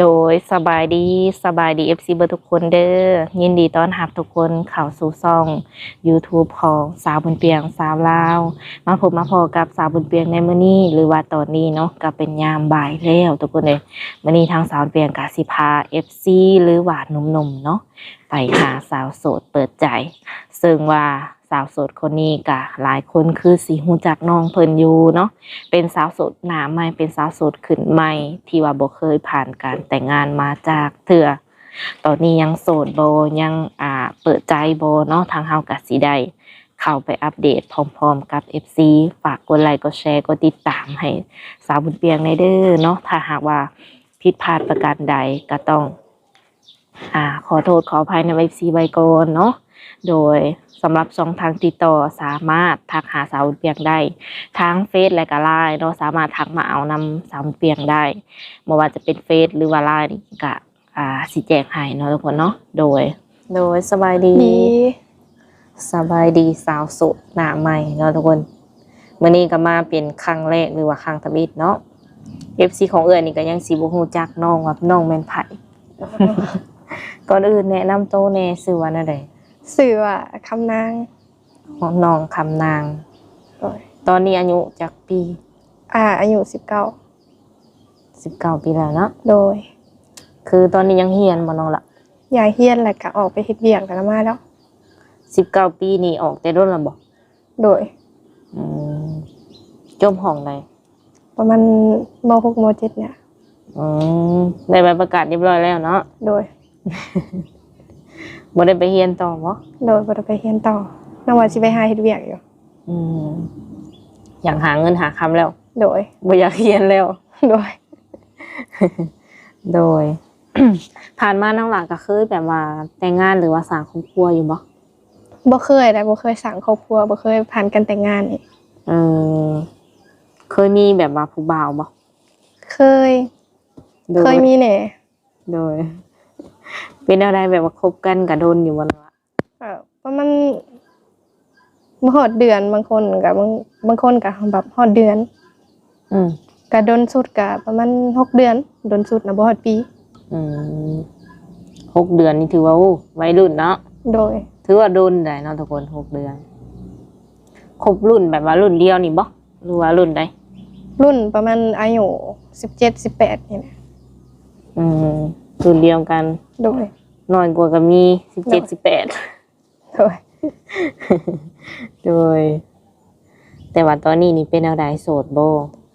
ໂດຍ ສະບາຍດີ ສະບາຍດີ ເອັຟຊີ ເບິດທຸກຄົນເດີ. ຍິນດີຕ້ອນຮັບທຸກຄົນເຂົ້າສູ່ຊ່ອງຢູທູບຂອງສາວບຸນປຽງ ສາວລາວ. ມາພົບມາພໍ້ກັບສາວບຸນປຽງໃນມື້ນີ້ ຫຼືວ່າຕອນນີ້ເນາະ ກໍເປັນຍາມບ່າຍແລ້ວທຸກຄົນເອີຍ. ມື້ນີ້ທາງສາວບຸນປຽງກໍຊິພາ ເອັຟຊີ ຫຼືວ່າໜຸ່ມໆເນາະ ໄປຫາສາວໂສດເປີດໃຈ ເຊິ່ງວ່າ ສາວໂສດຄົນນີ້ກະຫຼາຍຄົນຄືຊິຮູ້ຈັກນ້ອງເພິ່ນຢູ່ເນາະ, ເປັນສາວໂສດໜ້າໃໝ່ ເປັນສາວໂສດຂຶ້ນໃໝ່ ທີ່ວ່າບໍ່ເຄີຍຜ່ານການແຕ່ງງານມາຈັກເທື່ອ. ຕອນນີ້ຍັງໂສດບໍ່ ຍັງ ອ່າ ເປີດໃຈບໍ່ເນາະ, ທາງເຮົາກະຊິໄດ້ເຂົ້າໄປອັບເດດພ້ອມໆກັບ ເອັຟຊີ. ຝາກກົດໄລ ກົດແຊ ກົດຕິດຕາມໃຫ້ສາວບຸນປຽງແດ່ເດີເນາະ. ຖ້າຫາກວ່າຜິດພາດປະການໃດກະຕ້ອງ ອ່າ ຂໍໂທດຂໍອະໄພນຳ ເອັຟຊີ ໄວ້ກ່ອນເນາະ. ໂດຍສຳລັບຊ່ອງທາງຕິດຕໍ່ ສາມາດທັກຫາສາວບຸນປຽງໄດ້ທາງເຟສ ແລະກະ LINE ເນາະ, ສາມາດທັກມາເອົານຳສາວບຸນປຽງໄດ້ ບໍ່ວ່າຈະເປັນເຟສ ຫຼືວ່າ LINE ນີ້ກະ ອ່າ ຊິແຈ້ງໃຫ້ເນາະທຸກຄົນເນາະ. ໂດຍ ໂດຍ ສະບາຍດີ ສະບາຍດີສາວໂສດໜ້າໃໝ່ເນາະທຸກຄົນ. ມື້ນີ້ກໍມາເປັນຄັ້ງແລກ ຫຼືວ່າຄັ້ງທຳອິດເນາະ, ເອັຟຊີ ຂອງເອື້ອຍນີ້ກໍຍັງຊິບໍ່ຮູ້ຈັກນ້ອງວ່ານ້ອງແມ່ນໃຜ. ກ່ອນອື່ນແນະນຳໂຕແດ່ ຊື່ວ່າແນວໃດ? ຊື່ວ່າຄຳນາງ. ນ້ອງຄຳນາງ. ໂດຍ. ຕອນນີ້ອາຍຸຈັກປີ? ອາ ອາຍຸສິບເກົ້າ. ສິບເກົ້າປີແລ້ວເນາະ. ໂດຍ. ຄືຕອນນີ້ຍັງຮຽນບໍ່ນ້ອງລະ? ຍັງຮຽນ ແລ້ວກໍອອກໄປເຮັດວຽກ ແລ້ວກໍມາແລ້ວ. ສິບເກົ້າປີນີ້ອອກແຕ່ດົນແລ້ວບໍ່? ໂດຍ. ອືມ ຈົບຫ້ອງໃດ? ປະມານ ມໍຫົກ ມໍເຈັດ ນີ້. ອືມ ໄດ້ໃບປະກາດຮຽບຮ້ອຍແລ້ວເນາະ. ໂດຍ. ບໍ່ໄດ້ໄປຮຽນຕໍ່ບໍ່? ໂດຍ ບໍ່ໄດ້ໄປຮຽນຕໍ່, ນ້ອງວ່າຊິໄປຫາເຮັດວຽກຢູ່. ອືມ ຢາກຫາເງິນຫາຄຳແລ້ວ. ໂດຍ. ບໍ່ຢາກຮຽນແລ້ວ. ໂດຍ. ໂດຍ. ຜ່ານມານ້ອງຫຼ້າກໍເຄີຍແບບວ່າແຕ່ງງານ ຫຼືວ່າສ້າງຄອບຄົວຢູ່ບໍ່? ບໍ່ເຄີຍເດ້, ບໍ່ເຄີຍສ້າງຄອບຄົວ, ບໍ່ເຄີຍຜ່ານການແຕ່ງງານນີ້. ເອີ ເຄີຍມີແບບວ່າຜູ້ບ່າວບໍ່? ເຄີຍ. ໂດຍ. ເຄີຍມີແດ່. ໂດຍ. ເປັນແນວໃດ ແບບວ່າຄົບກັນກະດົນຢູ່ບໍ່ລະ? ເອີ ປະມານບໍ່ຮອດເດືອນ, ບາງຄົນກະ ບາງ ບາງຄົນກະແບບຮອດເດືອນ. ອືມ ກະດົນສຸດກະປະມານຫົກເດືອນ, ດົນສຸດນະບໍ່ຮອດປີ. ອືມ ຫົກເດືອນນີ້ຖືວ່າ ໂອ້ ໄວລຸ້ນເນາະ. ໂດຍ. ຖືວ່າດົນໄດ໋ເນາະທຸກຄົນ ຫົກເດືອນ. ຄົບລຸ້ນແບບວ່າລຸ້ນດຽວນີ້ບໍ່ ຫຼືວ່າລຸ້ນໃດ? ລຸ້ນປະມານອາຍຸສິບເຈັດ ສິບແປດນີ້ແຫຼະ. ອືມ ລຸ້ນດຽວກັນ. ໂດຍ. ນ້ອຍກວ່າກໍມີ ສິບເຈັດ ໂດຍ ສິບແປດ. ໂດຍ. ໂດຍ. ແຕ່ວ່າຕອນນີ້ນີ້ເປັນແນວໃດ ໂສດບໍ່?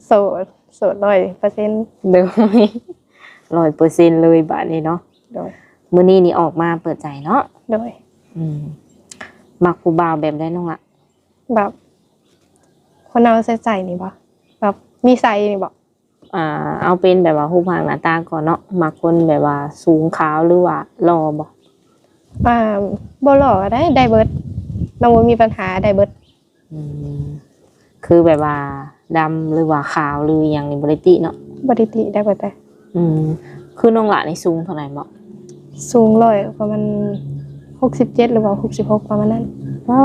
ໂສດ. ໂສດຮ້ອຍເປີເຊັນ. ໂດຍ. ຮ້ອຍເປີເຊັນເລີຍບາດນີ້ເນາະ. ໂດຍ. ມື້ນີ້ນີ້ອອກມາເປີດໃຈເນາະ. ໂດຍ. ອືມ ມັກຜູ້ບ່າວແບບໃດນ້ອງລະ? ແບບຄົນເອົາໃສ່ໃຈນີ້ບໍ່? ແບບນິໄສນີ້ບໍ່? ອ່າ ເອົາເປັນແບບວ່າຮູບຮ່າງໜ້າຕາກ່ອນເນາະ, ມັກຄົນແບບວ່າສູງຂາວ ຫຼືວ່າຫຼໍ່ບໍ່? ອ່າ ບໍ່ຫຼໍ່ກໍໄດ້, ໄດ້ເບິດ, ນ້ອງບໍ່ມີບັນຫາ, ໄດ້ເບິດ. ອືມ ຄືແບບວ່າດຳ ຫຼືວ່າຂາວ ຫຼືອີ່ຫຍັງນີ້ບໍ່ໄດ້ຕິເນາະ? ບໍ່ໄດ້ຕິ, ໄດ້ເບິດເລີຍ. ອືມ ຄືນ້ອງຫຼ້ານີ້ສູງເທົ່າໃດເບາະ? ສູງຮ້ອຍປະມານຫົກສິບເຈັດ ຫຼືວ່າຫົກສິບຫົກ ປະມານນັ້ນ. ປາ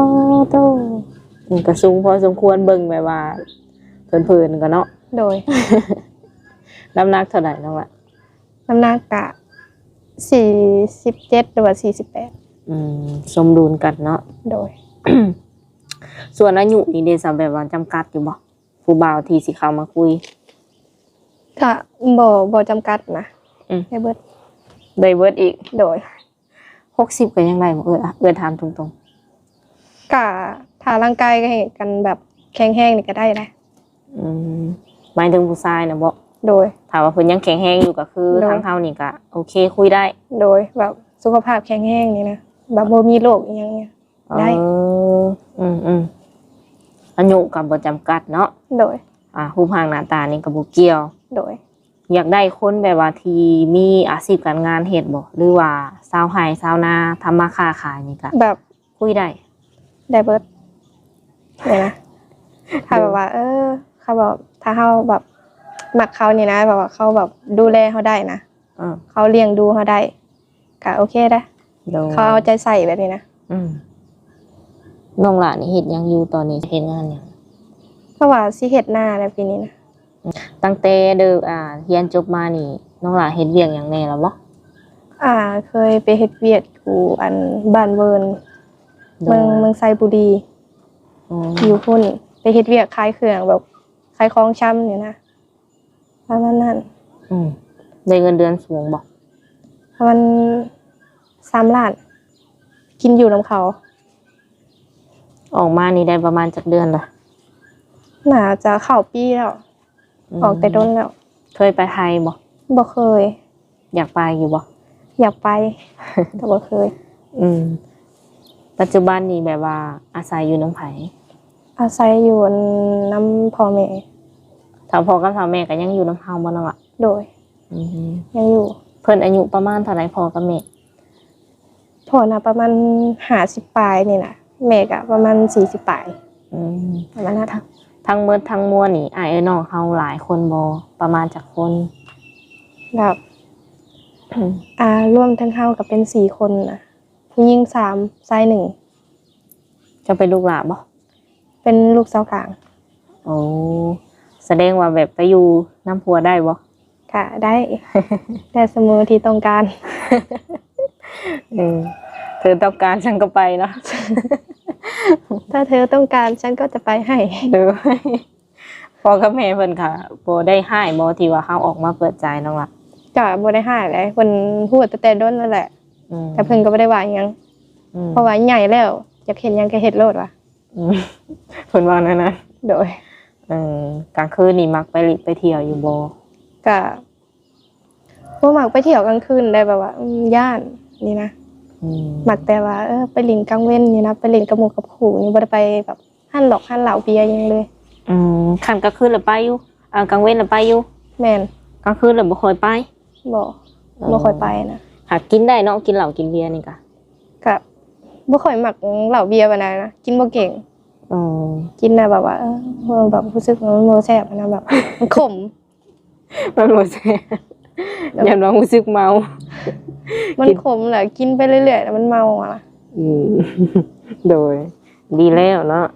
ໂຕ ອືມ ກໍສູງພໍສົມຄວນ, ເບິ່ງແບບວ່າເຜິນໆກໍເນາະ. ໂດຍ. ນ້ຳໜັກເທົ່າໃດນ້ອງລະ? ນ້ຳໜັກກະສີ່ສິບເຈັດ ຫຼືວ່າສີ່ສິບແປດ. ອືມ ສົມດຸນກັນເນາະ. ໂດຍ. ສ່ວນອາຍຸນີ້ເດ ສາ ແບບວ່າຈຳກັດຢູ່ບໍ່ ຜູ້ບ່າວທີ່ຊິເຂົ້າມາຄຸຍ? ກະບໍ່ ບໍ່ຈຳກັດນະ. ອືມ ໄດ້ເບິດ. ໄດ້ເບິດອີກ. ໂດຍ. ຫົກສິບກໍຍັງໄດ້ບໍ່? ເອື້ອຍ ເອື້ອຍຖາມຕົງໆ. ກະຖ້າຮ່າງກາຍກັນແບບແຂງແຮງນີ້ກໍໄດ້ແຫຼະ. ອືມ ໝາຍເຖິງຜູ້ຊາຍນະເບາະ? ໂດຍ. ຖ້າວ່າເພິ່ນຍັງແຂງແຮງຢູ່ກໍຄື ໂດຍ ທາງເຮົານີ້ກໍໂອເຄ ຄຸຍໄດ້. ໂດຍ. ແບບສຸຂະພາບແຂງແຮງນີ້ນະ ແບບບໍ່ມີໂລກອີ່ຫຍັງນີ້ ໄດ້. ເອີ ອືມໆ ອາຍຸກໍບໍ່ຈຳກັດເນາະ. ໂດຍ. ອ່າ ຮູບຮ່າງໜ້າຕານີ້ກໍບໍ່ກ່ຽວ. ໂດຍ. ຢາກໄດ້ຄົນແບບວ່າທີ່ມີອາຊີບການງານເຮັດບໍ່ ຫຼືວ່າຊາວໄຮ່ຊາວນາ ທຳມາຄ້າຂາຍນີ້ກະ ແບບ ຄຸຍໄດ້. ໄດ້ເບິດນີ້ນະ. ຖ້າແບບວ່າ ເອີ ເຂົາແບບ ຖ້າເຮົາແບບມັກເຂົານີ້ນະ ແບບວ່າເຂົາແບບດູແລເຮົາໄດ້ນະ ເອີ ເຂົາລ້ຽງດູເຮົາໄດ້ ກະໂອເຄເດ້. ໂດຍ. ເຂົາເອົາໃຈໃສ່ແບບນີ້ນະ. ອືມ ນ້ອງຫຼ້ານີ້ເຮັດຫຍັງຢູ່ຕອນນີ້? ເຮັດງານຫຍັງ? ເພາະວ່າຊິເຮັດນາແລ້ວປີນີ້ນະ. ອືມ ຕັ້ງແຕ່ເດີ ອ່າ ຮຽນຈົບມານີ້ ນ້ອງຫຼ້າເຮັດວຽກຫຍັງແດ່ລະບໍ່? ອ່າ ເຄີຍໄປເຮັດວຽກຢູ່ອັນບ້ານເວີນ ໂດຍ ເມືອງ ເມືອງໄຊບູລີ. ອືມ ຢູ່ພຸ້ນ ໄປເຮັດວຽກຂາຍເຄື່ອງ ແບບຂາຍຂອງຊຳນີ້ນະ ປະມານນັ້ນ. ອືມ ໄດ້ເງິນເດືອນສູງບໍ່? ປະມານສາມລ້ານ ກິນຢູ່ນຳເຂົາ. ອອກມານີ້ໄດ້ປະມານຈັກເດືອນລະ? ໜ້າຈະເຂົ້າປີແລ້ວ. ອືມ ອອກແຕ່ດົນແລ້ວ. ເຄີຍໄປໄທບໍ່? ບໍ່ເຄີຍ. ຢາກໄປຢູ່ບໍ່? ຢາກໄປ ແຕ່ບໍ່ເຄີຍ. ອືມ ປັດຈຸບັນນີ້ແບບວ່າອາໄສຢູ່ນຳໃຜ? ອາໄສຢູ່ນຳພໍ່ແມ່. ເຖົ້າພໍ່ກັບເຖົ້າແມ່ກໍຍັງຢູ່ນຳເຮົາບໍ່ນ້ອງລະ? ໂດຍ. ອືມ ຍັງຢູ່. ເພິ່ນອາຍຸປະມານເທົ່າໃດ ພໍ່ກັບແມ່? ພໍ່ນະປະມານຫ້າສິບປາຍນີ້ນະ ແມ່ກະປະມານສີ່ສິບປາຍ. ອືມ ປະມານນັ້ນ. ທັງໝົດທັງມວນນີ້ ອ້າຍເອື້ອຍນ້ອງເຮົາຫຼາຍຄົນບໍ່? ປະມານຈັກຄົນ? ແບບ ອືມ ອ່າ ລວມທັງເຮົາກະເປັນສີ່ຄົນນະ ຜູ້ຍິງສາມ ຊາຍໜຶ່ງ. ເຈົ້າເປັນລູກຫຼ້າບໍ່? ເປັນລູກສາວກາງ. ໂອ້ ສະແດງວ່າແບບໄປຢູ່ນຳຜົວໄດ້ບໍ່? ກະໄດ້ ໄດ້ສະເໝີທີ່ຕ້ອງການ. ເອີ ເທີຕ້ອງການສັງກໍໄປເນາະ ຖ້າເທີຕ້ອງການ ສັງກໍຈະໄປໃຫ້. ໂດຍ. ພໍ່ກັບແມ່ເພິ່ນກະບໍ່ໄດ້ຮ້າຍບໍ່ ທີ່ວ່າເຮົາອອກມາເປີດໃຈນ້ອງລະ? ກະບໍ່ໄດ້ຮ້າຍໃດ ເພິ່ນຮູ້ຕັ້ງແຕ່ດົນແລ້ວແຫຼະ. ອືມ ແຕ່ເພິ່ນກໍບໍ່ໄດ້ວ່າຫຍັງ. ອືມ ເພາະວ່າໃຫຍ່ແລ້ວ ຢາກເຮັດຫຍັງກໍເຮັດໂລດວ່າ. ອືມ ເພິ່ນເວົ້າແນວນັ້ນ. ໂດຍ. ເອີ ກາງຄືນນີ້ມັກໄປລິໄປທ່ຽວຢູ່ບໍ່? ກະບໍ່ມັກໄປທ່ຽວກາງຄືນໃດ ແບບວ່າ ອືມ ຢ້ານນີ້ນະ. ອືມ ມັກແຕ່ວ່າ ເອີ ໄປຫຼິ້ນກາງເວັນນີ້ນະ ໄປຫຼິ້ນກັບໝູ່ກັບຄູ່ນີ້ ບໍ່ໄດ້ໄປແບບຮ້ານຫຼອກຮ້ານເຫຼົ້າເບຍຫຍັງເລີຍ. ອືມ ຄັນກາງຄືນລະໄປຢູ່ ອາ ກາງເວັນລະໄປຢູ່. ແມ່ນ. ກາງຄືນລະບໍ່ຄ່ອຍໄປ. ບໍ່ ເອີ ບໍ່ຄ່ອຍໄປນະ. ຫາກິນໄດ້ເນາະ ກິນເຫຼົ້າກິນເບຍນີ້ກະ ກະບໍ່ຄ່ອຍມັກເຫຼົ້າເບຍປານໃດນະ ກິນບໍ່ເກັ່ງ. ເອີ ກິນແລ້ວແບບວ່າ ເອີ ແບບຮູ້ສຶກວ່າມັນບໍ່ແຊບນະ ແບບມັນຂົມ. ມັນບໍ່ແຊບ ແບບ ຢ້ານວ່າຮູ້ສຶກເມົາ. ມັນ ກິນ ຂົມແລ້ວກິນໄປເລື້ອຍໆ ແລ້ວມັນເມົານະ. ອືມ ໂດຍ. ດີແລ້ວເນາະ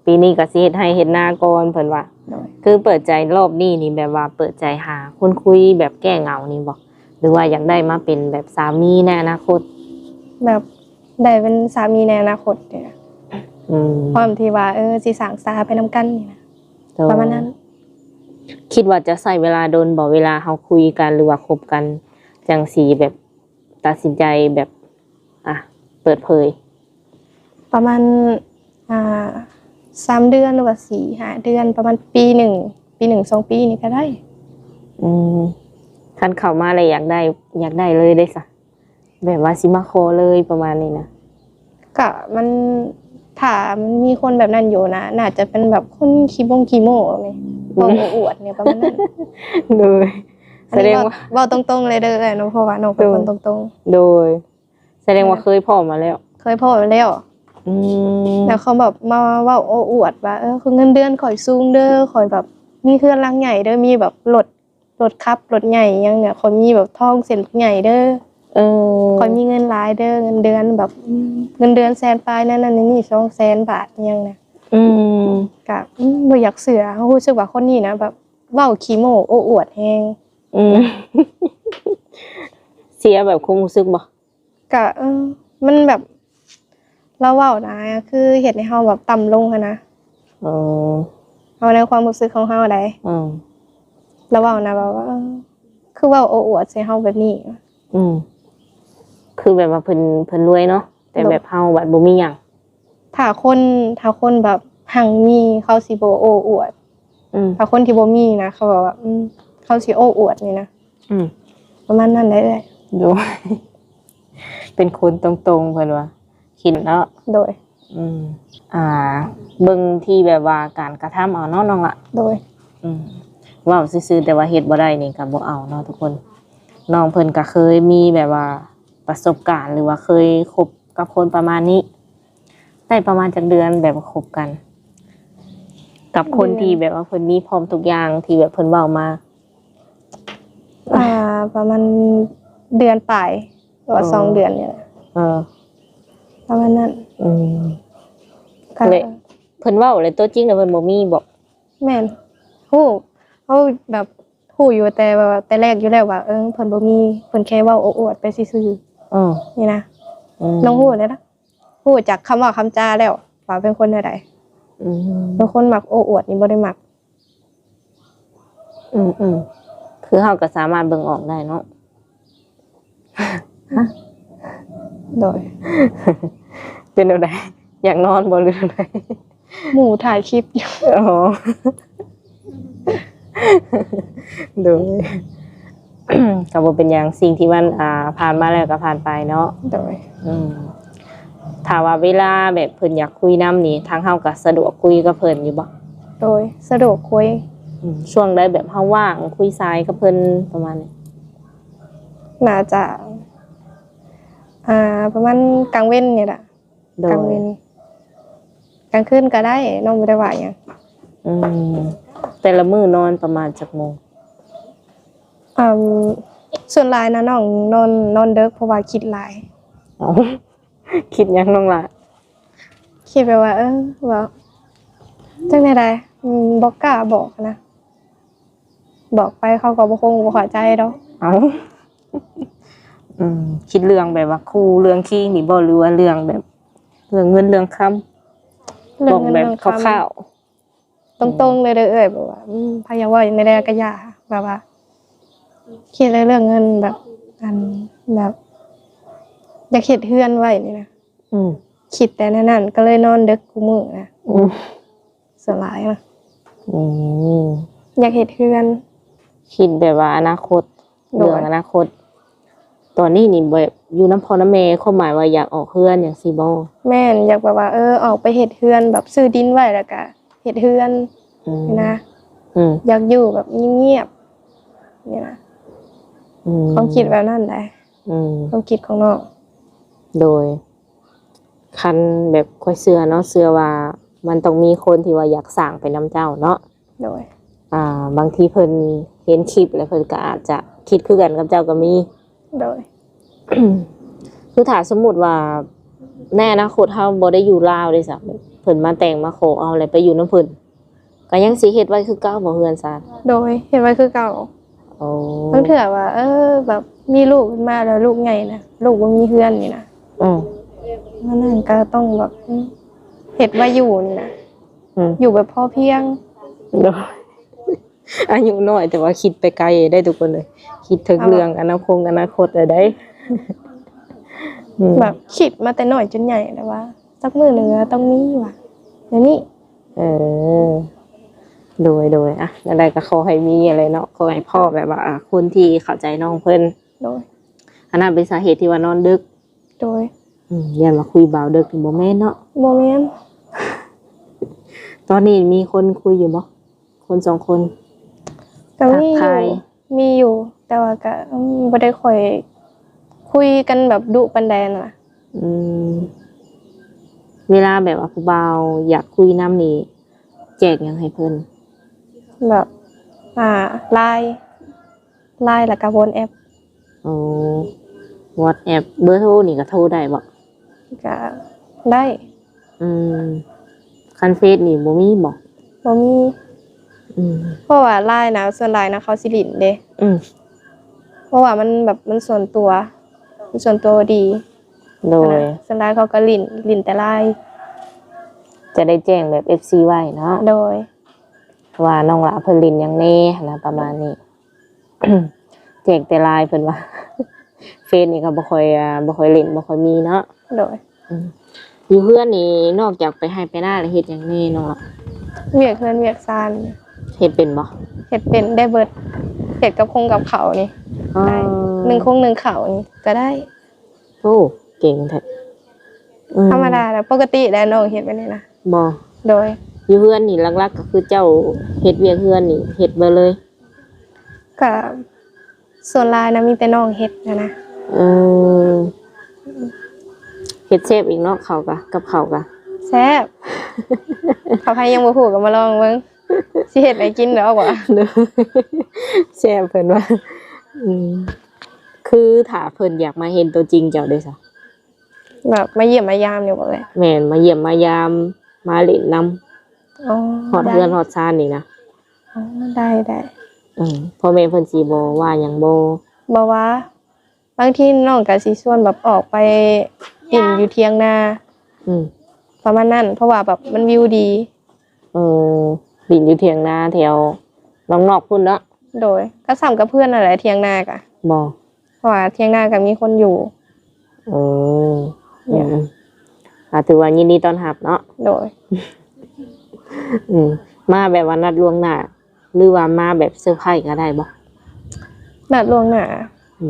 ປີນີ້ກໍຊິເຮັດໄຮ່ເຮັດນາກ່ອນເພິ່ນວ່າ. ໂດຍ. ຄືເປີດໃຈລອບນີ້ນີ້ ແບບວ່າເປີດໃຈຫາຄົນຄຸຍແບບແກ້ເຫງົານີ້ບໍ່ ຫຼືວ່າຢາກໄດ້ມາເປັນແບບສາມີໃນອະນາຄົດ? ແບບໄດ້ເປັນສາມີໃນອະນາຄົດນີ້ນະ. ອືມ ພ້ອມທີ່ວ່າ ເອີ ຊິສ້າງສາໄປນຳກັນນີ້ນະ. ໂດຍ. ປະມານນັ້ນ. ຄິດວ່າຈະໃຊ້ເວລາດົນບໍ່ ເວລາເຮົາຄຸຍກັນ ຫຼືວ່າຄົບກັນ ຈັ່ງຊິແບບຕັດສິນໃຈແບບ ອ່າ ເປີດເຜີຍ? ປະມານ ອ່າ ສາມເດືອນ ຫຼືວ່າສີ່ຫ້າເດືອນ ປະມານປີໜຶ່ງ ປີໜຶ່ງສອງປີນີ້ກະໄດ້. ອືມ ຄັນເຂົ້າມາແລ້ວຢາກໄດ້ ຢາກໄດ້ເລີຍເດ້ຊະ ແບບວ່າຊິມາຂໍເລີຍປະມານນີ້ນະ? ກະມັນ ຖ້າມັນມີຄົນແບບນັ້ນຢູ່ນະ ໜ້າຈະເປັນແບບຄົນຂີ້ບົ້ງຂີ້ໂມ້ແບບນີ້ ອືມ ເວົ້າໂອ້ອວດນີ້ປະມານນັ້ນ. ໂດຍ. ສະແດງວ່າ ເວົ້າ ເວົ້າຕົງໆເລີຍເດີເອື້ອຍເນາະ ເພາະວ່ານ້ອງເປັນຄົນຕົງໆ. ໂດຍ. ສະແດງວ່າເຄີຍພໍ້ມາແລ້ວ? ເຄີຍພໍ້ມາແລ້ວ. ອືມ ແລ້ວເຂົາແບບມາເວົ້າໂອ້ອວດວ່າ ເອີ ເງິນເດືອນຂ້ອຍສູງເດີ ຂ້ອຍແບບມີເຮືອນຫຼັງໃຫຍ່ເດີ ມີແບບລົດ ລົດຂັບ ລົດໃຫຍ່ຫຍັງນີ້ ຂ້ອຍມີແບບທອງເສັ້ນບັກໃຫຍ່ເດີ. ເອີ ຂ້ອຍມີເງິນຫຼາຍເດີ ເງິນເດືອນແບບ ອືມ ເງິນເດືອນແສນປາຍ ນັ້ນໆ ນີ້ໆ ສອງແສນບາດຫຍັງນະ. ອືມ ກະ ອືມ ບໍ່ຢາກເຊື່ອ ເຮົາຮູ້ສຶກວ່າຄົນນີ້ນະແບບເວົ້າຂີ້ໂມ້ໂອ້ອວດແຮງ. ອືມ ເສຍແບບຄວາມຮູ້ສຶກບໍ່? ກະ ເອີ ມັນແບບ ລາວເວົ້ານະ ຄືເຮັດໃຫ້ເຮົາແບບຕ່ຳລົງຫັ້ນນະ. ເອີ ເຮົາໃນຄວາມຮູ້ສຶກຂອງເຮົາໃດ໋. ອືມ ລາວເວົ້ານະ ແບບວ່າ ເອີ ຄືເວົ້າໂອ້ອວດໃສ່ເຮົາແບບນີ້. ອືມ ຄືແບບວ່າເພິ່ນ ເພິ່ນລວຍເນາະ ແຕ່ ໂດຍ ແບບເຮົາບັດບໍ່ມີຫຍັງ. ຖ້າຄົນ ຖ້າຄົນແບບຮັ່ງມີ ເຂົາຊິບໍ່ໂອ້ອວດ. ອືມ ຖ້າຄົນທີ່ບໍ່ມີນະ ເຂົາແບບວ່າ ອືມ ເຂົາຊິໂອ້ອວດນີ້ນະ. ອືມ ປະມານນັ້ນແຫຼະເອື້ອຍ. ໂດຍ ເປັນຄົນຕົງໆ ເພິ່ນວ່າ ຄິດເນາະ. ໂດຍ. ອືມ ອ່າ ເບິ່ງທີ່ແບບວ່າການກະທຳເອົາເນາະນ້ອງລະ. ໂດຍ. ອືມ ເວົ້າຊື່ໆ ແຕ່ວ່າເຮັດບໍ່ໄດ້ນີ້ກໍບໍ່ເອົາເນາະທຸກຄົນ. ນ້ອງເພິ່ນກໍເຄີຍມີແບບວ່າປະສົບການ ຫຼືວ່າເຄີຍຄົບກັບຄົນປະມານນີ້ ໄດ້ປະມານຈັກເດືອນ ແບບວ່າຄົບກັນ ກັບຄົນທີ່ແບບວ່າເພິ່ນມີພ້ອມທຸກຢ່າງທີ່ແບບເພິ່ນເວົ້າມາ? ອ່າ ປະມານເດືອນປາຍ ຫຼືວ່າ ອໍ ສອງເດືອນນີ້ແຫຼະ. ເອີ ປະມານນັ້ນ. ອືມ ກະ ເພິ່ນເວົ້າແລ້ວ ຕົວຈິງນະເພິ່ນບໍ່ມີບໍ? ແມ່ນ. ຮູ້ ເຮົາແບບ ຮູ້ຢູ່ແຕ່ວ່າ ແຕ່ແລກຢູ່ແລ້ວວ່າ ເອີ ເພິ່ນບໍ່ມີ ເພິ່ນແຄ່ເວົ້າໂອ້ອວດໄປຊື່ໆ ອືມ ນີ້ນະ. ອືມ ນ້ອງຮູ້ແລ້ວນະ ຮູ້ຈັກຄຳເວົ້າຄຳຈາແລ້ວວ່າເປັນຄົນແນວໃດ. ອືມ ເປັນຄົນມັກໂອ້ອວດນີ້ບໍ່ໄດ້ມັກ. ອືມໆ ຄືເຮົາກໍສາມາດເບິ່ງອອກໄດ້ເນາະ. ໂດຍ ເປັນແນວໃດ? ຢາກນອນບໍ່ ຫຼືແນວໃດ? ໝູ່ຖ່າຍຄລິບຢູ່. ອໍ ໂດຍ ກໍບໍ່ເປັນຫຍັງ ສິ່ງທີ່ມັນ ອ່າ ຜ່ານມາແລ້ວກໍຜ່ານໄປເນາະ. ໂດຍ ອືມ ຖ້າວ່າເວລາແບບເພິ່ນຢາກຄຸຍນຳນີ້ ທາງເຮົາກໍສະດວກຄຸຍກັບເພິ່ນຢູ່ບໍ່? ໂດຍ ສະດວກຄຸຍ. ອືມ ຊ່ວງໃດແບບເຮົາວ່າງຄຸຍສາຍກັບເພິ່ນປະມານນີ້? ໜ້າຈະ ອ່າ ປະມານກາງເວັນນີ້ລະ. ໂດຍ ກາງເວັນ ກາງຄືນກໍໄດ້ ນ້ອງບໍ່ໄດ້ວ່າຫຍັງ. ອືມ ແຕ່ລະມື້ນອນປະມານຈັກໂມງ? ອືມ ສ່ວນຫຼາຍນະນ້ອງນອນ ນອນເດິກ ເພາະວ່າຄິດຫຼາຍ. ເອົ້າ ຄິດຫຍັງນ້ອງຫຼ້າ? ຄິດແບບວ່າ ເອີ ວ່າ ຈັ່ງໃດ ອືມ ບໍ່ກ້າບອກນະ. ບອກໄປເຂົາກໍບໍ່ຄົງບໍ່ເຂົ້າໃຈດອກ. ເອົ້າ ອືມ ຄິດເລື່ອງແບບວ່າຄູ່ເລື່ອງຄີງນີ້ບໍ່ ຫຼືວ່າເລື່ອງແບບເລື່ອງເງິນເລື່ອງຄຳ? ເລື່ອງເງິນເລື່ອງຄຳ ບອກແບບຄ່າວໆ ຕົງໆເລີຍເດີເອື້ອຍ ແບບວ່າ ອືມ ໃຜຢາກເວົ້າຫຍັງແດ່ກໍຢ່າ ແບບວ່າ ຄິດແຕ່ເລື່ອງເງິນ ແບບ ອັນ ແບບ ຢາກເຮັດເຮືອນໄວ້ນີ້ນະ. ອືມ ຄິດແຕ່ແນວນັ້ນ ກໍເລີຍນອນເດິກຄູ່ມື້ນະ. ອືມ ສ່ວນຫຼາຍນະ. ອືມ ຢາກເຮັດເຮືອນ ຄິດແບບວ່າອະນາຄົດ. ໂດຍ ເລື່ອງອະນາຄົດ ຕອນນີ້ນີ້ແບບຢູ່ນຳພໍ່ນຳແມ່ ຄວາມໝາຍວ່າຢາກອອກເຮືອນຫຍັງຊີ້ບໍ່? ແມ່ນ ຢາກແບບວ່າ ເອີ ອອກໄປເຮັດເຮືອນ ແບບຊື້ດິນໄວ້ ແລ້ວກະເຮັດເຮືອນ. ອືມ ນີ້ນະ. ອືມ ຢາກຢູ່ແບບງຽບໆ ນີ້ນະ. ອືມ ຄວາມຄິດແບບນັ້ນໃດ. ອືມ ຄວາມຄິດຂອງນ້ອງ. ໂດຍ ຄັນແບບຂ້ອຍເຊື່ອເນາະ ເຊື່ອວ່າມັນຕ້ອງມີຄົນທີ່ວ່າຢາກສ້າງໄປນຳເຈົ້າເນາະ. ໂດຍ ອ່າ ບາງທີເພິ່ນເຫັນຄລິບແລ້ວເພິ່ນກໍອາດຈະຄິດຄືກັນກັບເຈົ້າກໍມີ. ໂດຍ ຄືຖ້າສົມມຸດວ່າໃນອະນາຄົດເຮົາບໍ່ໄດ້ຢູ່ລາວເດ້ຊະ ເພິ່ນມາແຕ່ງມາຂໍເອົາແລ້ວໄປຢູ່ນຳເພິ່ນ ກໍຍັງຊິເຮັດໄວ້ຄືເກົ່າບໍ່ເຮືອນຊານ? ໂດຍ ເຮັດໄວ້ຄືເກົ່າ. ໂອ້ ບາງເທື່ອວ່າ ເອີ ແບບມີລູກຂຶ້ນມາແລ້ວ ລູກໃຫຍ່ນະ ລູກບໍ່ມີເຮືອນນີ້ນະ. ອືມ ອັນນັ້ນກໍຕ້ອງແບບ ເຮັດໄວ້ຢູ່ນີ້ນະ. ອືມ ຢູ່ແບບພໍພຽງ. ໂດຍ ອາຍຸນ້ອຍແຕ່ວ່າຄິດໄປໄກໄດ໋ທຸກຄົນເອີຍ ຄິດເຖິງເລື່ອງອະນາຄົງອະນາຄົດແລ້ວໄດ໋. ອືມ ແບບຄິດມາແຕ່ນ້ອຍຈົນໃຫຍ່ແລ້ວວ່າ ຈັກມື້ໜຶ່ງອະຕ້ອງມີວ່າແນວນີ້. ເອີ ໂດຍ ໂດຍ ອ່ະ ແນວໃດກໍຂໍໃຫ້ມີຫັ້ນແຫຼະເນາະ ຂໍໃຫ້ພໍ້ແບບວ່າ ອ່າ ຄົນທີ່ເຂົ້າໃຈນ້ອງເພິ່ນ. ໂດຍ ອັນນັ້ນເປັນສາເຫດທີ່ວ່ານອນດຶກ. ໂດຍ ອືມ ຢ້ານວ່າຄຸຍບ່າວດຶກນີ້ບໍ່ແມ່ນເນາະ? ບໍ່ແມ່ນ. ຕອນນີ້ມີຄົນຄຸຍຢູ່ບໍ່? ຄົນສອງຄົນ ກໍມີຢູ່ ທັກທາຍ ມີຢູ່ ແຕ່ວ່າກໍ ອືມ ບໍ່ໄດ້ຄ່ອຍຄຸຍກັນແບບດຸປານໃດຫັ້ນນະ. ອືມ ເວລາແບບວ່າຜູ້ບ່າວຢາກຄຸຍນຳນີ້ ແຈກຫຍັງໃຫ້ເພິ່ນ? ແບບ ອ່າ LINE LINE ແລ້ວກໍ WhatsApp. ໂອ້ WhatsApp ເບີໂທນີ້ກໍໂທໄດ້ບໍ່? ກໍໄດ້. ອືມ ຄັນເຟສນີ້ບໍ່ມີບໍ່? ບໍ່ມີ. ອືມ ເພາະວ່າ LINE ນະ ສ່ວນຫຼາຍນະ ເຂົາຊິຫຼິ້ນເດ້. ອືມ ເພາະວ່າມັນແບບ ມັນສ່ວນຕົວ ມັນສ່ວນຕົວດີ. ໂດຍ ສ່ວນຫຼາຍເຂົາກໍຫຼິ້ນ ຫຼິ້ນແຕ່ LINE ຈະໄດ້ແຈ້ງແບບ ເອັຟຊີ ໄວ້ເນາະ. ໂດຍ ວ່ານ້ອງຫຼ້າເພິ່ນຫຼິ້ນຫຍັງແດ່ຫັ້ນນະ ປະມານນີ້. ແຈ້ງແຕ່ LINE ເພິ່ນວ່າ ເຟສນີ້ກໍບໍ່ຄ່ອຍ ອ່າ ບໍ່ຄ່ອຍຫຼິ້ນ ບໍ່ຄ່ອຍມີເນາະ. ໂດຍ ອືມ ຢູ່ເຮືອນນີ້ນອກຈາກໄປໄຮ່ໄປນາແລ້ວເຮັດຫຍັງແດ່ນ້ອງຫຼ້າ? ວຽກເຮືອນວຽກຊານ. ເຮັດເປັນບໍ່? ເຮັດເປັນ ໄດ້ເບິດ. ເຮັດກັບຄົງກັບເຂົ້ານີ້ ອໍ ໄດ້. ໜຶ້ງຄົງໜຶ້ງເຂົ້ານີ້ກໍໄດ້. ໂອ້ ເກັ່ງແທ້. ອືມ ທຳມະດາແຫຼະ ປົກກະຕິແຫຼະ ນ້ອງເຮັດແບບນີ້ນະ. ບໍ່? ໂດຍ ຢູ່ເຮືອນນີ້ຫຼັກໆກໍຄືເຈົ້າເຮັດວຽກເຮືອນນີ້ເຮັດເບິດເລີຍ? ກໍສ່ວນຫຼາຍນະ ມີແຕ່ນ້ອງເຮັດຫັ້ນນະ. ເອີ ເຮັດແຊບອີກເນາະ ເຂົ້າກະ ກັບເຂົ້າກະແຊບ. ຖ້າໃຜຍັງບໍ່ຮູ້ກໍມາລອງເບິ່ງ ຊິເຮັດໃຫ້ກິນດອກວ່າ. ໂດຍ ແຊບເພິ່ນວ່າ. ອືມ ຄືຖ້າເພິ່ນຢາກມາເຫັນຕົວຈິງເຈົ້າເດ້ຊະ? ແບບມາຢ້ຽມມາຢາມນີ້ບໍ່ເອື້ອຍ? ແມ່ນ ມາຢ້ຽມມາຢາມ ມາຫຼິ້ນນຳ. ອໍ ຮອດເຮືອນຮອດຊານນີ້ນະ. ອໍ ໄດ້ ໄດ້. ເອີ ພໍ່ແມ່ເພິ່ນຊິບໍ່ວ່າຫຍັງບໍ່? ບໍ່ວ່າ. ບາງທີນ້ອງກໍຊິຊວນແບບອອກໄປຫຼິ້ນຢູ່ຖຽງນາ ອືມ ປະມານນັ້ນ ເພາະວ່າແບບມັນວິວດີ. ເອີ ຫຼິ້ນຢູ່ຖຽງນາແຖວນອກໆພຸ້ນເນາະ? ໂດຍ ກໍສ່ຳກັບເພື່ອນນັ້ນແຫຼະ ຖຽງນາກະ. ບໍ່ ເພາະວ່າຖຽງນາກໍມີຄົນຢູ່. ເອີ ອືມ ອືມ ກໍຖືວ່າຍິນດີຕ້ອນຮັບເນາະ? ໂດຍ ອືມ ມາແບບວ່ານັດລ່ວງໜ້າ ຫຼືວ່າມາແບບເຊີໄພກໍໄດ້ບໍ່? ນັດລ່ວງໜ້າ.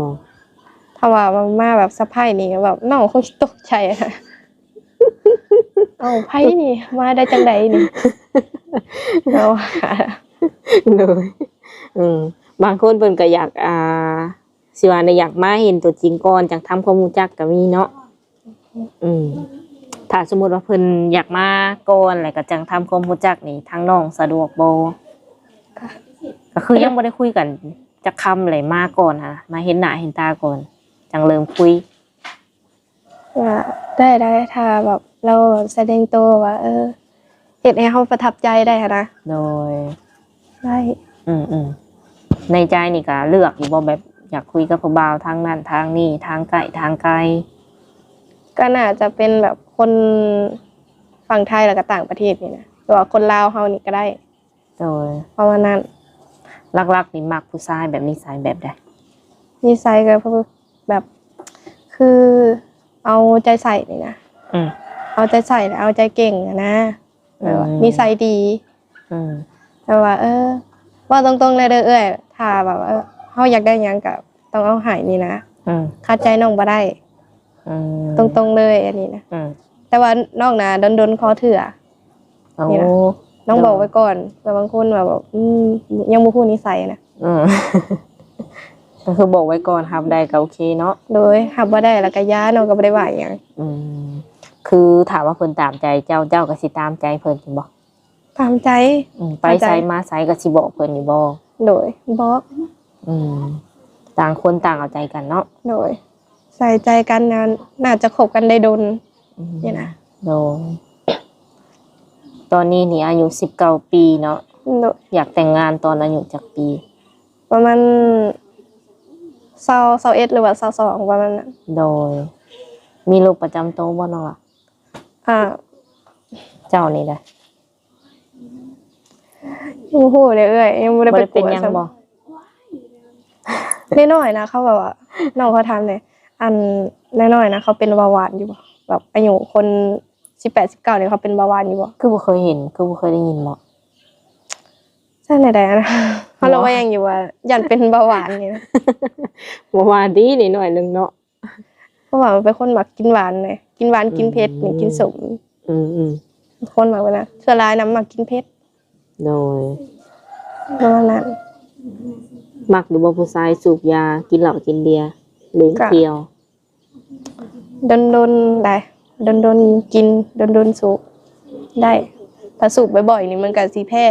ບໍ່ ຖ້າວ່າມາແບບເຊີໄພນີ້ ແບບນ້ອງຄົງຊິຕົກໃຈນະ. ເອົາ ໃຜນີ້ ມາໄດ້ຈັ່ງໃດນີ້? ເອົາ ໂດຍ ເອີ ບາງຄົນເພິ່ນກໍຢາກ ອ່າ ຊິວ່າແນວໃດ ຢາກມາເຫັນຕົວຈິງກ່ອນ ຈັ່ງທຳຄວາມຮູ້ຈັກກໍມີເນາະ. ອືມ ຖ້າສົມມຸດວ່າເພິ່ນຢາກມາກ່ອນ ແລ້ວກໍຈັ່ງທຳຄວາມຮູ້ຈັກນີ້ ທາງນ້ອງສະດວກບໍ່? ກໍ ກໍຄືຍັງບໍ່ໄດ້ຄຸຍກັນຈັກຄຳເລີຍ ມາກ່ອນຫັ້ນນະ ມາເຫັນໜ້າເຫັນຕາກ່ອນ ຈັ່ງເລີ່ມຄຸຍ. ວ່າໄດ້ ໄດ້ ຖ້າແບບລາວສະແດງໂຕວ່າ ເອີ ເຮັດໃຫ້ເຮົາປະທັບໃຈໄດ້ຫັ້ນນະ. ໂດຍ ໄດ້ ອືມໆ ໃນໃຈນີ້ກະເລືອກຢູ່ບໍ່ ແບບຢາກຄຸຍກັບຜູ້ບ່າວທາງນັ້ນທາງນີ້ ທາງໃກ້ທາງໄກ? ກໍໜ້າຈະເປັນແບບຄົນຝັ່ງໄທ ແລ້ວກໍຕ່າງປະເທດນີ້ນະ ຫຼືວ່າຄົນລາວເຮົານີ້ກໍໄດ້. ໂດຍ ປະມານນັ້ນ. ຫຼັກໆນີ້ມັກຜູ້ຊາຍແບບນິໄສແບບໃດ? ນິໄສກໍຄືແບບ ຄືເອົາໃຈໃສ່ນີ້ນະ. ອືມ ເອົາໃຈໃສ່ ເອົາໃຈເກັ່ງຫັ້ນນະ ອືມ ແບບວ່ານິໄສດີ. ອືມ ແບບວ່າ ເອີ ເວົ້າຕົງໆເລີຍເດີເອື້ອຍ ຖ້າແບບວ່າ ເອີ ເຮົາຢາກໄດ້ຫຍັງກໍຕ້ອງເອົາໃຫ້ນີ້ນະ. ອືມ ຂັດໃຈນ້ອງບໍ່ໄດ້. ອືມ ຕົງໆເລີຍອັນນີ້ນະ. ອືມ ແຕ່ວ່ານ້ອງນະດົນໆຂໍເທື່ອ. ໂອ້ ນີ້ນະ ນ້ອງບອກໄວ້ກ່ອນ ແຕ່ບາງຄົນວ່າແບບ ອືມ ຍັງບໍ່ຮູ້ນິໄສນະ. ອືມ ກໍຄືບອກໄວ້ກ່ອນ ຮັບໄດ້ກໍໂອເຄເນາະ. ໂດຍ ຮັບບໍ່ໄດ້ແລ້ວກໍຢ່າ ນ້ອງກໍບໍ່ໄດ້ວ່າຫຍັງ. ອືມ ຄືຖ້າວ່າເພິ່ນຕາມໃຈເຈົ້າ ເຈົ້າກໍຊິຕາມໃຈເພິ່ນແມ່ນບໍ່? ຕາມໃຈ. ອືມ ໄປໃສມາໃສກໍຊິບອກເພິ່ນຢູ່ບໍ່? ໂດຍ ບອກ. ອືມ ຕ່າງຄົນຕ່າງເອົາໃຈກັນເນາະ. ໂດຍ ໃສ່ໃຈກັນ ໜ້າ ໜ້າຈະຄົບກັນໄດ້ດົນ. ອືມ ນີ້ນະ. ໂດຍ ຕອນນີ້ນີ້ອາຍຸສິບເກົ້າປີເນາະ. ໂດຍ ຢາກແຕ່ງງານຕອນອາຍຸຈັກປີ? ປະມານຊາວ ຊາວເອັດ ຫຼືວ່າຊາວສອງ ປະມານນັ້ນ. ໂດຍ ມີໂລກປະຈຳໂຕບໍ່ນ້ອງລະ? ອ່າ ເຈົ້ານີ້ນະ? ບໍ່ຮູ້ເດ້ເອື້ອຍ ຍັງບໍ່ໄດ້ໄປກວດ. ບໍ່ໄດ້ເປັນຫຍັງບໍ່? ນ້ອຍໆນະ ເຂົາແບບວ່າ ນ້ອງເຂົາຖາມແດ່ ອັນນ້ອຍໆນະ ເຂົາເປັນເບົາຫວານຢູ່ບໍ່? ແບບອາຍຸຄົນສິບແປດ ສິບເກົ້ານີ້ ເຂົາເປັນເບົາຫວານຢູ່ບໍ່? ຄືບໍ່ເຄີຍເຫັນ ຄືບໍ່ເຄີຍໄດ້ຍິນບໍ່? ຊັ້ນໃດນະ ເຮົາລະແວງຢູ່ວ່າຢ້ານເປັນເບົາຫວານນີ້ນະ. ບໍ່ວ່າຕິ ນ້ອຍໆໜຶ່ງເນາະ. ເພາະວ່າເປັນຄົນມັກກິນຫວານເດ້ ກິນຫວານ ອືມ ກິນເຜັດນີ້ ກິນສົ້ມ. ອືມໆ ຄົນມັກແບບນັ້ນ ສ່ວນຫຼາຍນະມັກກິນເຜັດ. ໂດຍ ປະມານນັ້ນ. ມັກຢູ່ບໍ່ຜູ້ຊາຍສູບຢາ ກິນເຫຼົ້າກິນເບຍ ຫຼິ້ນທ່ຽວ? ດົນໆໄດ້ ດົນໆກິນ ດົນໆສູບໄດ້ ຖ້າສູບບ່ອຍໆນີ້ມັນກໍຊິແພ້.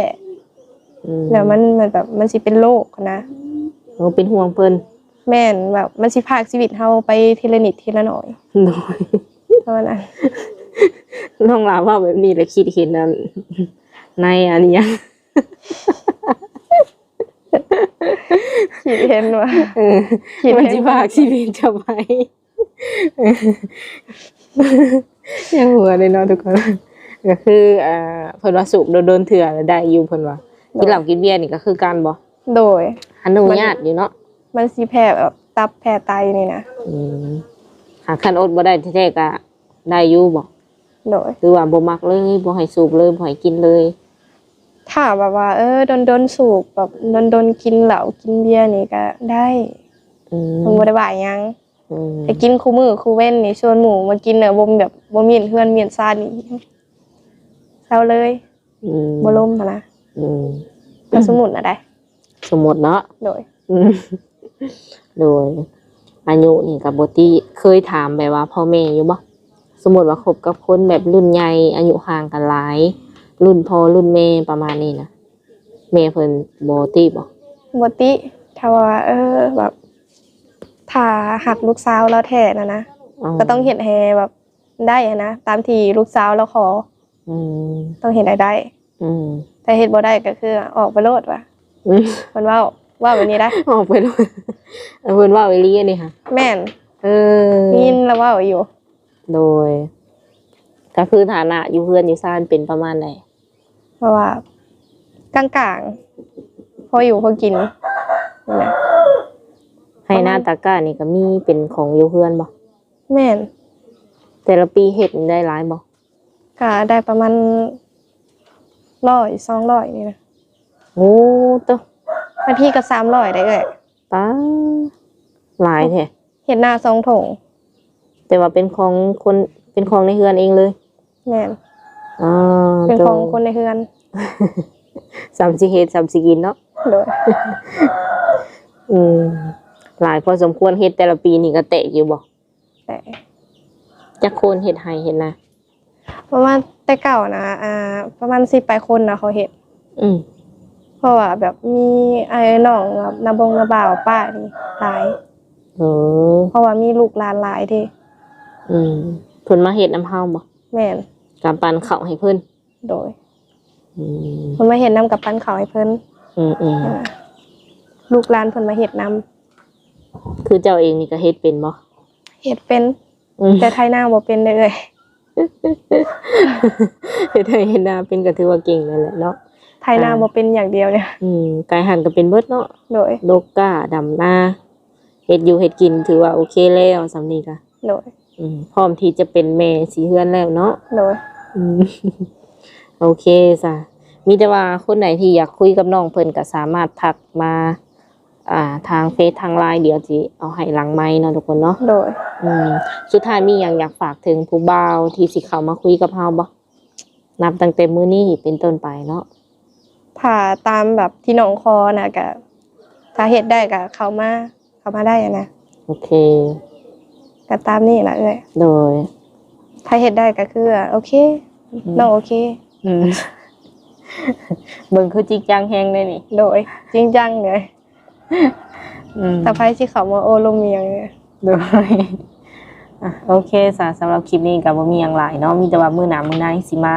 ອືມ ແລ້ວມັນ ມັນແບບ ມັນຊິເປັນໂລກຫັ້ນນະ. ໂອ້ ເປັນຫ່ວງເພິ່ນ. ແມ່ນ ແບບມັນຊິພາກຊີວິດເຮົາໄປທີລະນິດທີລະໜ້ອຍ. ໂດຍ ປະມານນັ້ນ. ນ້ອງຫຼ້າເວົ້າແບບນີ້ແລ້ວຄິດເຫັນອັນ ໃນອັນຫຍັງ? ຄິດເຫັນວ່າ ເອີ ຄິດເຫັນ ມັນຊິພາກຊີວິດເຈົ້າໄປ. ຍັງຫົວເດ້ເນາະທຸກຄົນ. ກໍຄື ອ່າ ເພິ່ນວ່າສູບດົນໆເທື່ອໄດ້ຢູ່ ເພິ່ນວ່າ. ໂດຍ ກິນເຫຼົ້າກິນເບຍນີ້ກໍຄືກັນບໍ່? ໂດຍ ອະນຸຍາດຢູ່ເນາະ. ມັນຊິແພ້ແບບຕັບແພ້ໄຕນີ້ນະ. ອືມ ຫາຄັນອົດບໍ່ໄດ້ແທ້ໆກໍໄດ້ຢູ່ບໍ່? ໂດຍ ຫຼືວ່າບໍ່ມັກເລີຍ ບໍ່ໃຫ້ສູບເລີຍ ບໍ່ໃຫ້ກິນເລີຍ? ຖ້າແບບວ່າ ເອີ ດົນໆສູບ ແບບດົນໆກິນເຫຼົ້າກິນເບຍນີ້ກໍໄດ້. ອືມ ມັນບໍ່ໄດ້ວ່າຫຍັງ. ອືມ ແຕ່ກິນຄູ່ມື້ຄູ່ເວັນນີ້ ຊວນໝູ່ມາກິນນະ ບໍ່ແບບ ບໍ່ມ້ຽນເຮືອນມ້ຽນຊານນີ້ ເຊົາເລີຍ. ອືມ ບໍ່ລົມຫັ້ນນະ. ອືມ ກໍສົມມຸດນະໄດ໋ ສົມມຸດເນາະ. ໂດຍ ອືມ ໂດຍ ອາຍຸນີ້ກໍບໍ່ຕິ ເຄີຍຖາມແບບວ່າພໍ່ແມ່ຢູ່ບໍ່? ສົມມຸດວ່າຄົບກັບຄົນແບບລຸ້ນໃຫຍ່ ອາຍຸຫ່າງກັນຫຼາຍ ລຸ້ນພໍ່ລຸ້ນແມ່ປະມານນີ້ນະ ແມ່ເພິ່ນບໍ່ຕິບໍ່? ບໍ່ຕິ ຖ້າວ່າ ເອີ ແບບ ຖ້າຮັກລູກສາວລາວແທ້ນັ້ນນະ ອືມ ກໍຕ້ອງເຮັດໃຫ້ແບບໄດ້ຫັ້ນນະ ຕາມທີ່ລູກສາວລາວຂໍ. ອືມ ຕ້ອງເຮັດໃຫ້ໄດ້. ອືມ ຖ້າເຮັດບໍ່ໄດ້ກໍຄືອອກໄປໂລດວ່າ. ອືມ ເພິ່ນເວົ້າ. ເວົ້າແບບນີ້ໄດ໋. ອອກໄປໂລດ ເພິ່ນເວົ້າອີ່ຫຼີອັນນີ້ຫະ. ແມ່ນ. ເອີ ໄດ້ຍິນລາວເວົ້າຢູ່. ໂດຍ ກໍຄືຖານະຢູ່ເຮືອນຢູ່ຊານເປັນປະມານໃດ? ເພາະວ່າກາງໆ ພໍຢູ່ພໍກິນນີ້ນະ. ໄຮ່ນາຕາກ້ານີ້ກໍມີເປັນຂອງຢູ່ເຮືອນບໍ່? ແມ່ນ. ແຕ່ລະປີເຮັດນີ້ໄດ້ຫຼາຍບໍ່? ກະໄດ້ປະມານຮ້ອຍ ສອງຮ້ອຍນີ້ນະ. ໂອ້ ໂຕ ບາງທີກໍສາມຮ້ອຍໄດ໋ເອື້ອຍ. ປາ ຫຼາຍແທ້. ເຮັດນາສອງຖົງ ແຕ່ວ່າເປັນຂອງຄົນ ເປັນຂອງໃນເຮືອນເອງເລີຍ? ແມ່ນ. ອໍ ເປັນຂອງຄົນໃນເຮືອນ. ສ່ຳຊິເຮັດ ສ່ຳຊິກິນເນາະ. ໂດຍ. ອືມ ຫຼາຍພໍສົມຄວນ. ເຮັດແຕ່ລະປີນີ້ກໍແຕກຢູ່ບໍ່? ແຕ່ ຈັກຄົນເຮັດໄຮ່ເຮັດນາ? ປະມານແຕ່ເກົ່ານະ ອ່າ ປະມານສິບປາຍຄົນນະເຂົາເຮັດ. ອືມ ເພາະວ່າແບບມີອ້າຍນ້ອງ ແບບນ້າບົງນ້າບ່າວປ້ານີ້ຫຼາຍ. ເອີ ເພາະວ່າມີລູກຫຼານຫຼາຍເດ້. ອືມ ເພິ່ນມາເຮັດນຳເຮົາບໍ່? ແມ່ນ. ການປັ່ນເຂົ້າໃຫ້ເພິ່ນ. ໂດຍ. ອືມ ເພິ່ນມາເຮັດນຳ ກັບປັ່ນເຂົ້າໃຫ້ເພິ່ນ. ອືມໆ ອ່າ ລູກຫຼານເພິ່ນມາເຮັດນຳ. ຄືເຈົ້າເອງນີ້ກໍເຮັດເປັນບໍ່? ເຮັດເປັນ. ອືມ ແຕ່ໄຖນາບໍ່ເປັນເດີເອື້ອຍ. ເຮັດໄຮ່ເຮັດນາເປັນກໍຖືວ່າເກັ່ງແລ້ວແຫຼະເນາະ. ໄຖນາ ອ່າ ບໍ່ເປັນຢ່າງດຽວເລີຍ. ອືມ ກາຍຫັ້ນກໍເປັນເບິດເນາະ. ໂດຍ. ດົກກ້າ ດຳນາ ເຮັດຢູ່ເຮັດກິນ ຖືວ່າໂອເຄແລ້ວສ່ຳນີ້ກະ. ໂດຍ. ອືມ ພ້ອມທີ່ຈະເປັນແມ່ສີເຮືອນແລ້ວເນາະ. ໂດຍ. ອືມ ໂອເຄຊະ ມີແຕ່ວ່າຄົນໃດທີ່ຢາກຄຸຍກັບນ້ອງເພິ່ນກໍສາມາດທັກມາ ອ່າ ທາງເຟສທາງໄລນ໌ ດຽວຊິເອົາໃຫ້ຫຼັງໄມເນາະທຸກຄົນເນາະ. ໂດຍ. ອືມ ສຸດທ້າຍມີຫຍັງຢາກຝາກເຖິງຜູ້ບ່າວທີ່ຊິເຂົ້າມາຄຸຍກັບເຮົາບໍ່? ນັບຕັ້ງແຕ່ມື້ນີ້ເປັນຕົ້ນໄປເນາະ. ຖ້າຕາມແບບທີ່ນ້ອງຂໍນະ ກະຖ້າເຮັດໄດ້ກະເຂົ້າມາ ເຂົ້າມາໄດ້ນະ. ໂອເຄ ກະຕາມນີ້ລະເອື້ອຍ. ໂດຍ. ຖ້າເຮັດໄດ້ກະຄືໂອເຄ. ອືມ ນ້ອງໂອເຄ. ອືມ ເບິ່ງຄືຈິງຈັງແຮງເດ້ນີ້. ໂດຍ ຈິງຈັງເດ້. ອືມ ຖ້າໃຜຊິເຂົ້າມາໂອ້ລົມອີ່ຫຍັງ. ໂດຍ. ອ່ະ ໂອເຄຊະ ສຳລັບຄລິບນີ້ກໍບໍ່ມີຫຍັງຫຼາຍເນາະ ມີແຕ່ວ່າມື້ໜ້າມື້ໃນຊິມາ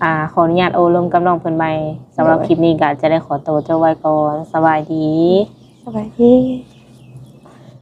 ອ່າ ຂໍອະນຸຍາດໂອ້ລົມກັບນ້ອງເພິ່ນໃໝ່. ສຳລັບ ໂດຍ ຄລິບນີ້ກໍຈະໄດ້ຂໍໂຕຈົບໄວ້ກ່ອນ. ສະບາຍດີ. ສະບາຍດີ.